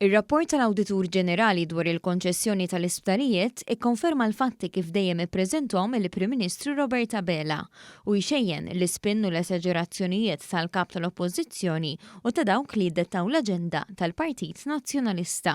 Ir-rapport tal-Awditur Ġenerali dwar il-konċessjoni tal-isptarijiet ikkonferma l-fatti kif dejjem ippreżenthom il-Prim Ministru Robert Abela u jxejjen l-ispin u l-esaġerazzjonijiet tal-Kap tal-Oppożizzjoni u ta' dawk li jiddettaw l-aġenda tal-Partit Nazzjonalista.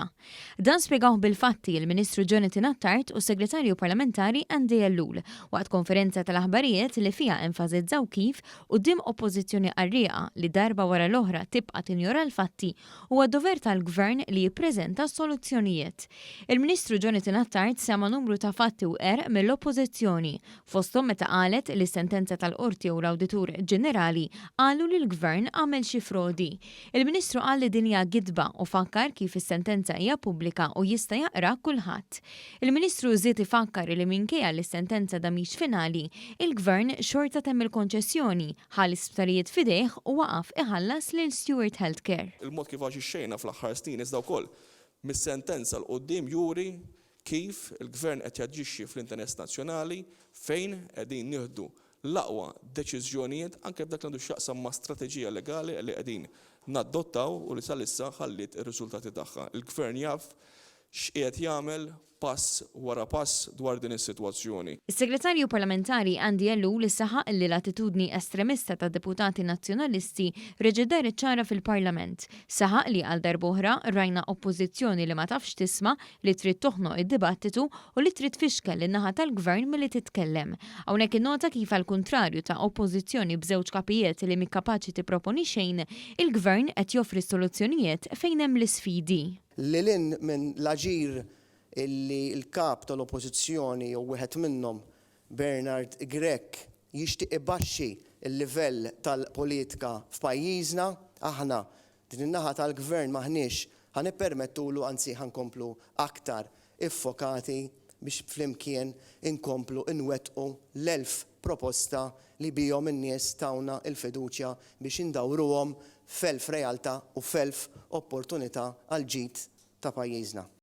Dan spjegawh bil-fatti l-Ministru Jonathan Attard u s-Segretarju Parlamentari Andy Ellul waqt konferenza tal-aħbarijiet li fiha enfasizzaw kif quddiem Oppożizzjoni qarrieqa li darba wara l-oħra tibqa' tinjora l-fatti Huwa dover tal-Gvern li jippreżenta soluzzjonijiet. Il-Ministru Jonathan Attard sema' numru ta' fatti u qerq mill-Oppożizzjoni, fosthom meta qalet li s-sentenza tal-Qorti u l-Awditur Ġenerali qalu li l-Gvern għamel xi frodi. Il-Ministru qal li din hija gidba u fakkar kif is-sentenza hija pubblika u jista' jaqraha kulħadd. Il-Ministru żied ifakkar li minkejja li s-sentenza da mhix finali, il-Gvern xorta temm il-konċessjoni Ħa l-isptarijiet f'idejh u waqaf iħallas lil Steward Healthcare. Il-mod kif aġixxejna fl-aħħar snin iżda wkoll mis-sentenza 'l quddiem juri kif il-Gvern qed jaġixxi fl-interess nazzjonali fejn qegħdin nieħdu l-aqwa deċiżjonijiet anke f'dak li għandu x'jaqsam ma' strateġija legali li qegħdin nadottaw u li sal-issa ħalliet ir-riżultati tagħha. Il-Gvern jaf x'qiegħed jagħmel pass wara pass dwar din is-sitwazzjoni. Is-Segretarju Parlamentari Andy Ellul saħaq li l-attitudni estremista tad-deputati Nazzjonalisti reġgħet dehret ċara fil-Parlament. Saħaq li għal darb'oħra rajna Oppożizzjoni li ma tafx tisma', li trid toħnoq id-dibattitu u li trid tfixkel lin-naħa tal-Gvern milli titkellem. Hawnhekk innota kif għall-kuntrarju ta' Oppożizzjoni b'żewġ kapijiet li mhi kapaċi tipproponi xejn, il-Gvern qed joffri s-soluzzjonijiet fejn hemm l-isfidi. Lil hinn minn l-aġir li l-Kap tal-Oppożizzjoni jew wieħed minnhom, Bernard Grech, jixtieq ibaxxi l-livell tal-politika f'pajjiżna, aħna, din in-naħa tal-Gvern m'aħniex ħa nippermettulu anzi ħa nkomplu aktar iffokati biex flimkien inkomplu nwettqu l-1000 proposta li bihom in-nies tawna l-fiduċja biex indawruhom f'elf realtà u f'elf opportunità għall-ġid ta' pajjiżna.